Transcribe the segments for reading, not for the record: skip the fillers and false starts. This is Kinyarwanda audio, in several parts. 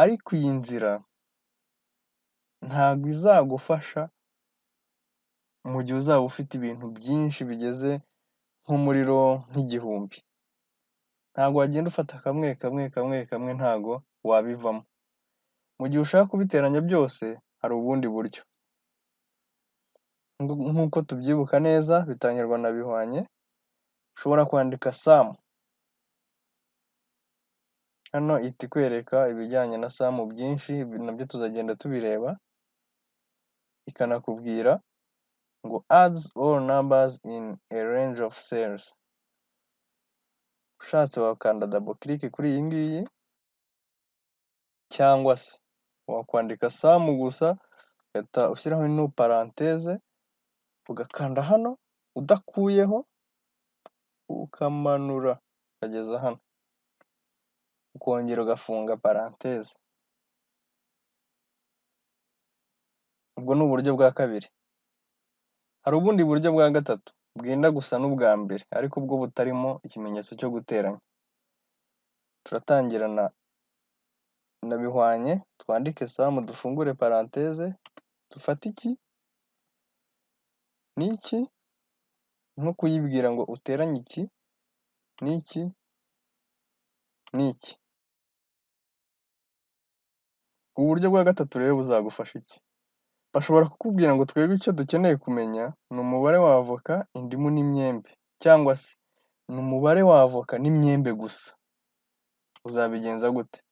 Ariko iyi nzira ntabwo izagufasha mu gihe uzaba ufite ibintu byinshi bigeze nko muri row nk'igihumbi. Ntabwo wagenda ufata kamwe kamwe kamwe kamwe, ntabwo wabivamo. Mu gihe ushaka kubiteranya byose, hari ubundi buryo. Nk'uko tubyibuka neza, bitangirwa na bihwanye, ushobora kwandika sum. Hano ihita ikwereka ibijyanye na sum byinshi, nabyo tuzagenda tubireba, ikanakubwira ngo adds all numbers in a range of cells. Ushatse wakanda double click kuri iyi ngiyi, cyangwa se wakwandika sum gusa, ugahita ushyiraho ino parenthèse, ugakanda hano udakuyeho, ukamanura ukageza hano, ukongera ugafunga parenthèse. Ubwo ni uburyo bwa kabiri. Hari ubundi buryo bwa gatatu bwenda gusa n'ubwa mbere, ariko bwo butarimo ikimenyetso cyo guteranya. Turatangira na bihwanye, twandike sum, dufungure parenthèse, dufate iki n'iki, nko kuyibwira ngo uteranye iki n'iki n'iki. Ubu buryo bwa gatatu rero buzagufasha iki? Bashobora kukubwira ngo twebwe icyo dukeneye kumenya ni umubare wa avoka, indimu n'imyembe, cyangwa se ni umubare wa avoka n'imyembe gusa. Uzabigenza gute?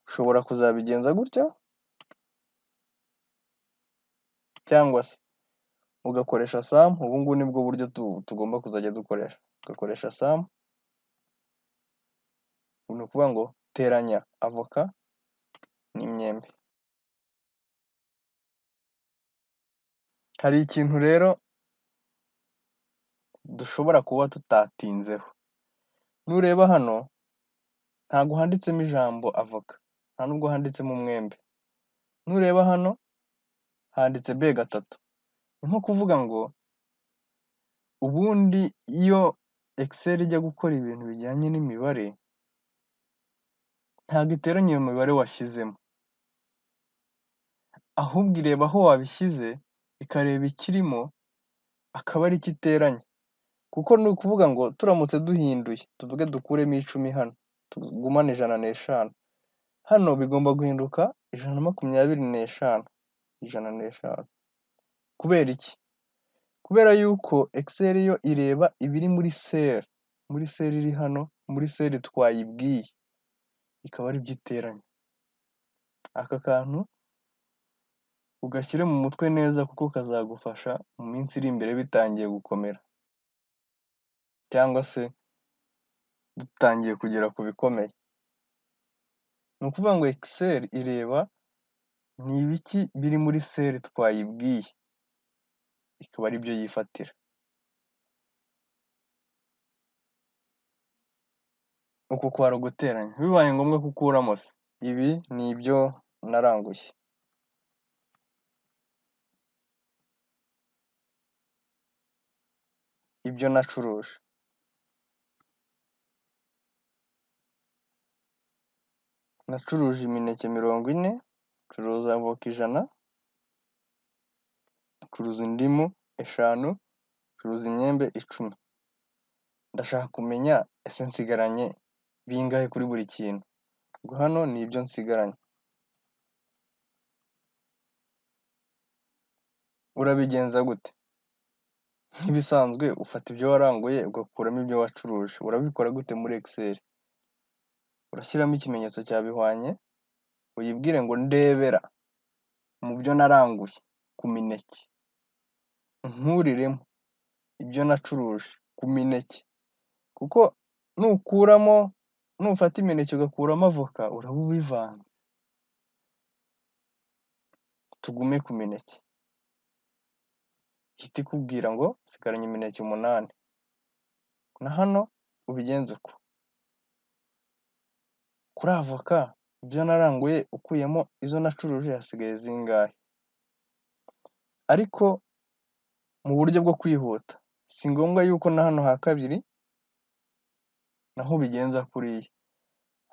Ushobora kuzabigenza gutya, cyangwa se ugakoresha sum. Ubu ngubu nibwo buryo tugomba kuzajya dukoresha. Ugakoresha sum, ni ukuvuga ngo teranya avoka n'imyembe. Hari ikintu rero dushobora kuba tutatinzeho. Nureba hano ntabwo handitsemo ijambo avoka, nta nubwo handitsemo umwembe. Nureba hano handitse B gatatu. Ni nko kuvuga ngo ubundi iyo Excel ijya gukora ibintu bijyanye n'imibare, ntabwo iteranya iyo mibare washyizemo, ahubwo ireba aho wabishyize, ikareba ikirimo, akaba aricyo iteranya. Kuko ni ukuvuga ngo turamutse duhinduye, tuvuge dukuremo 10 hano, tugumane 105, hano bigomba guhinduka 125, 105. Kubera iki? Kubera yuko Excel yo ireba ibiri muri cell, muri cell iri hano, muri cell twayibwiye, ikaba aribyo iteranya. Aka kantu ugashyire mu mutwe neza, kuko kazagufasha mu minsi iri imbere bitangiye gukomera, cyangwa se dutangiye kugera ku bikomeye. Ni ukuvuga ngo Excel ireba ni ibiki biri muri cell twayibwiye, ikaba aribyo yifatira. Uku kwari uguteranya, bibaye ngombwa ko ukuramo se, ibi ni ibyo naranguye. Ibyo nacuruje. Nacuruje imineke 40, ncuruza avoka 100, ncuruza indimu 5, ncuruza imyembe 10. Ndashaka kumenya ese nsigaranye bingahe kuri buri kintu. Ubwo hano ni ibyo nsigaranye. Urabigenza gute? Nk'ibisanzwe ufata ibyo waranguye ugakuramo ibyo wacuruje. Urabikora gute muri Excel? Urashyiramo ikimenyetso cya bihwanye, uyibwire ngo ndebera mu byo naranguye ku mineke, nkuriremo ibyo nacuruje ku mineke, kuko nukuramo, nufata imineke ugakuramo avoka uraba ubivanze. Tugume ku mineke. Ihita ikubwira ngo sigaranye imineke 8. Na hano ubigenze uko. Kuri avoka ibyo naranguye ukuyemo izo nacuruje hasigaye zingahe? Ariko mu buryo bwo kwihuta, si ngombwa yuko na hano ha kabiri naho ubigenza kuriya.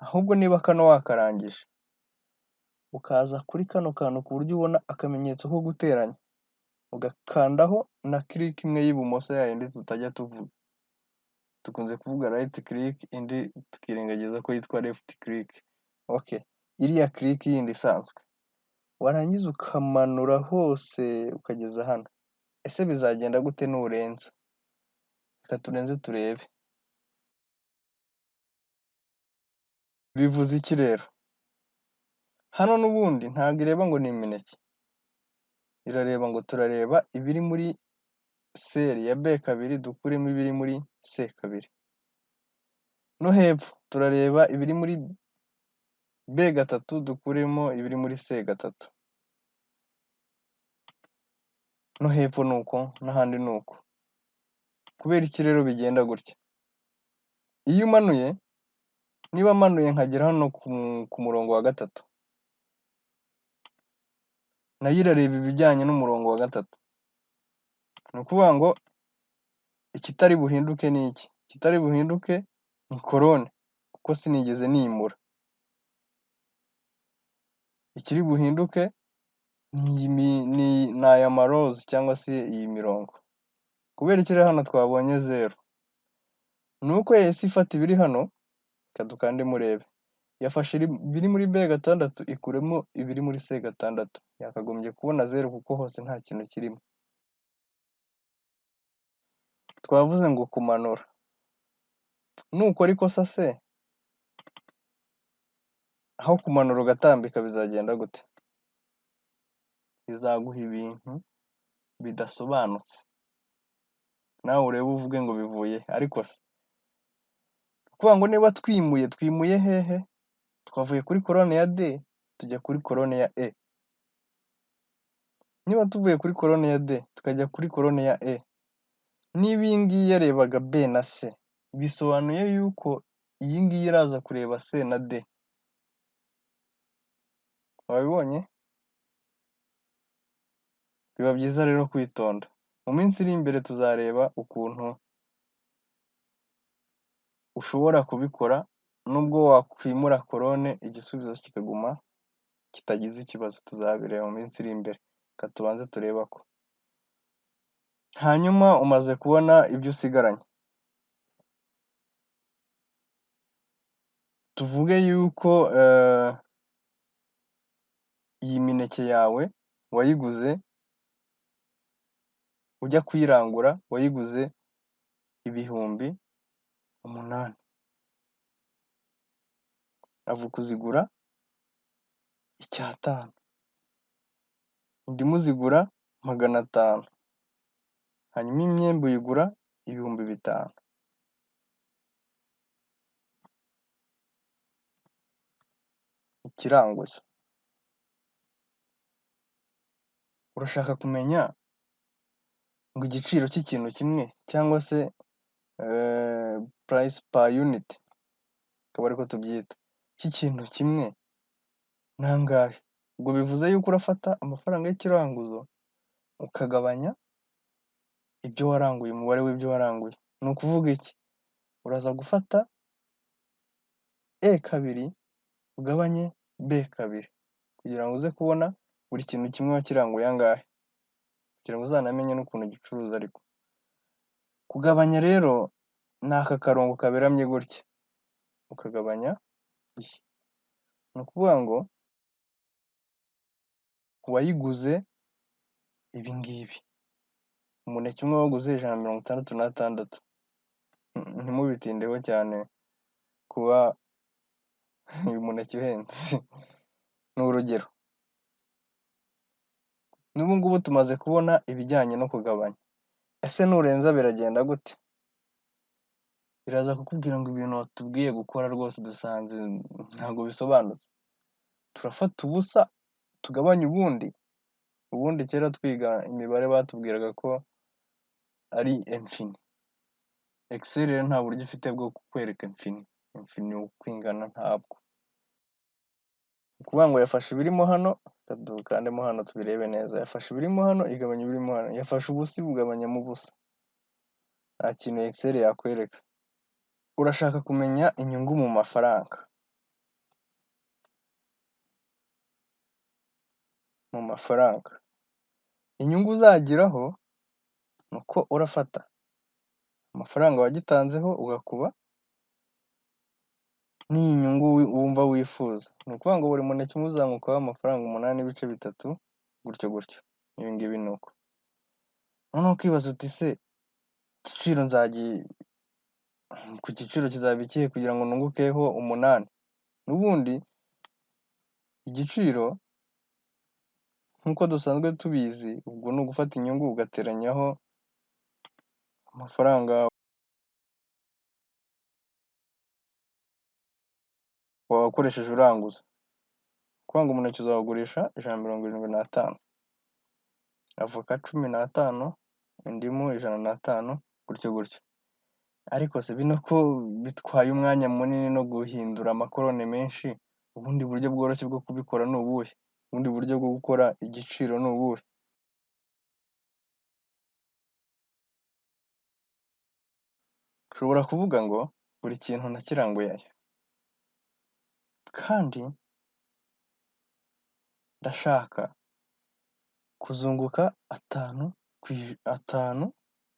Ahubwo niba kano wakarangije, ukaza kuri kano kantu ku buryo ubona akamenyetso ko guteranya, ugakandaho na click imwe y'ibumoso yayindi tutajya tuvuga. Dukunze kuvuga right click, indi tukirengagiza ko yitwa left click. Okay, iriya click yindi isanzwe. Warangiza ukamanura hose ukageza hano. Ese bizagenda gute nurenza? Reka turenze turebe. Bivuze iki rero? Hano n'ubundi ntabwo ireba ngo ni imineke. Irareba ngo turareba ibiri muri cell ya B2 dukuremo ibiri muri C2. No hepfo turareba ibiri muri B3 dukuremo ibiri muri C3. No hepfo ni uko n'ahandi ni uko. Kubera iki rero bigenda gutya? Iyo umanuye, niba manuye nkagera hano ku murongo wa gatatu, nayo irareba ibijyanye n'umurongo wa gatatu. Ni ukuvuga ngo ikitari buhinduke ni iki? Ikitari buhinduke ni colonne kuko sinigeze nimura. Ikiri buhinduke ni aya ma rows cyangwa se iyi mirongo. Kubera iki rero hano twabonye zeru? Ni uko yahise ifata ibiri hano, reka dukande murebe. Yafashe ibiri muri B6 ikuremo ibiri muri C6. Yakagombye kubona zeru kuko hose nta kintu kirimo. Twavuze ngo kumanura. Nukora ikosa se, aho kumanura ugatambika bizagenda gute? Bizaguha ibintu bidasobanutse. Nawe urebe uvuge ngo bivuye he? Ariko se, ni ukuvuga ngo niba twimuye, twimuye hehe? Twavuye kuri colonne ya D tujya kuri colonne ya E. Niba tuvuye kuri colonne ya D tukajya kuri colonne ya E, niba iyi ngiyi yarebaga B na C, bisobanuye yuko iyi ngiyi iraza kureba C na D. Wabibonye? Biba byiza rero kwitonda. Mu minsi iri imbere tuzareba ukuntu ushobora kubikora nubwo wakwimura colonne igisubizo kikaguma kitagize ikibazo, tuzabireba mu minsi iri imbere. Reka tubanze turebe ako. Hanyuma umaze kubona ibyo usigaranye. Tuvuge yuko iyi mineke yawe wayiguze ujya kuyirangura wayiguze 8000. Avoka uzigura 500. Indimu uzigura 500. Hanyuma imyembe uyigura 5000. Ikiranguzo. Urashaka kumenya ngo igiciro cy'ikintu kimwe cyangwa se price per unit, akaba ariko tubyita, cy'ikintu kimwe ni angahe? Ubwo bivuze yuko urafata amafaranga y'ikiranguzo ukagabanya ibyo waranguye, umubare w'ibyo waranguye. Ni ukuvuga iki? Uraza gufata E2 ugabanye B2 kugira ngo uze kubona buri kintu kimwe wakiranguye angahe, kugira ngo uzanamenye n'ukuntu gicuruza ariko. Kugabanya rero ni aka karongo kaberamye gutya, ukagabanya iyi. Ni ukuvuga ngo wayiguze ibi ngibi, umuneke umwe wawuguze 166. Ntimubitindeho cyane kuba uyu muneke uhenze, ni urugero. N'ubu ngubu tumaze kubona ibijyanye no kugabanya. Ese nurenza biragenda gute? Biraza kukubwira ngo ibintu watubwiye gukora rwose dusanze ntabwo bisobanutse. Turafata ubusa tugabanye ubundi? Ubundi kera twiga imibare batubwiraga ko ari infini. Excel rero nta buryo ifite bwo kukwereka infini. Infini uko ingana ntabwo. Ni ukuvuga ngo yafashe ibirimo hano, reka dukandemo hano tubirebe neza. Yafashe ibirimo hano igabanya ibirimo hano. Yafashe ubusa ibugabanyamo ubusa. Nta kintu Excel yakwereka. Urashaka kumenya inyungu mu mafaranga. Mu mafaranga. Inyungu uzagiraho ni uko urafata amafaranga wagitanzeho ugakuba n'iyi nyungu wumva wifuza. Ni ukuvuga ngo buri muneke umwe uzungukaho amafaranga 8.3, gutyo gutyo. N'ibi ngibi ni uko. Noneho ukibaza uti: "Se igiciro nzagi ku giciro kizaba ikihe kugira ngo nungukeho 8?" N'ubundi igiciro nk'uko dusanzwe tubizi, ubwo ni ugufata inyungu ugateranyaho amafaranga wakoresheje uranguza. Ni ukuvuga ngo umuneke uzawugurisha 175, avoka 15, indimu 105, gutyo gutyo. Ariko se bino ko bitwaye umwanya munini no guhindura amakorone menshi, ubundi buryo bworoshye bwo kubikora ni ubuhe? Ubundi buryo bwo gukora igiciro ni ubuhe? Ushobora kuvuga ngo buri kintu nakiranguye aya, kandi ndashaka kuzunguka 5,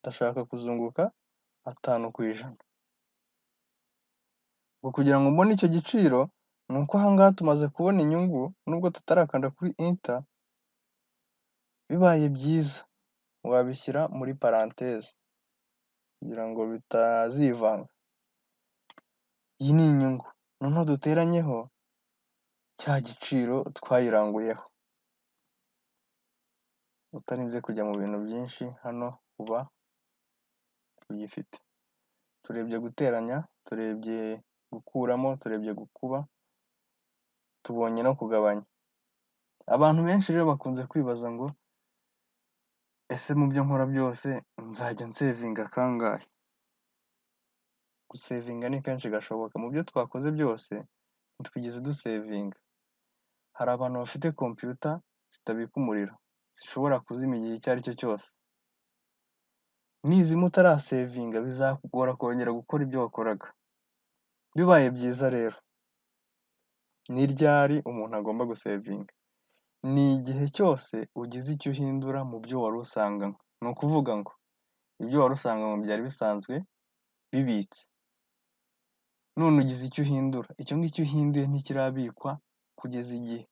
ndashaka kuzunguka 5%. Ubwo kugira ngo mbone icyo giciro, ni uko aha ngaha tumaze kubona inyungu nubwo tutarakanda kuri Enter, bibaye byiza wabishyira muri parenthèse kugira ngo bitazivanga. Iyi ni inyungu, noneho duteranyeho cya giciro twayiranguyeho. Utarinze kujya mu bintu byinshi, hano uba uyifite. Turebye guteranya, turebye gukuramo, turebye gukuba, tubonye no kugabanya. Abantu benshi rero bakunze kwibaza ngo: "Ese mu byo nkora byose nzajya nsavinga kangahe?" Gusavinga ni kenshi gashoboka. Mu byo twakoze byose ntitwigeze dusavinga. Hari abantu bafite computer zitabika umuriro, zishobora kuzima igihe icyo ari cyo cyose. Nizima utarasavinga, bizakugora kongera gukora ibyo wakoraga. Bibaye byiza rero, ni ryari umuntu agomba gusavinga? Ni igihe cyose ugize icyo uhindura mu byo wari usanganywe. Ni ukuvuga ngo ibyo wari usanganywe byari bisanzwe bibitse, none ugize icyo uhindura, icyo ngicyo uhinduye ntikirabikwa kugeza igihe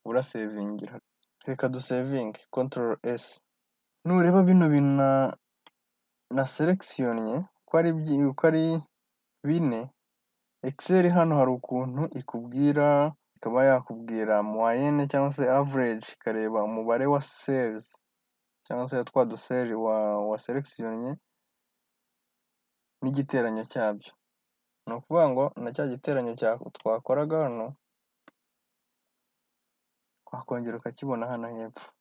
urasavingira. Reka dusavinge, Control S. Nureba bino bintu na selectionnye uko ari bine, Excel hano hari ukuntu ikubwira, ikaba yakubwira moyenne cyangwa se average, ikareba umubare wa cells cyangwa se twa ducell wa selectionnye n'igiteranyo cyabyo. Ni ukuvuga ngo na cya giteranyo twakoraga hano, wakongera ukakibona hano hepfo.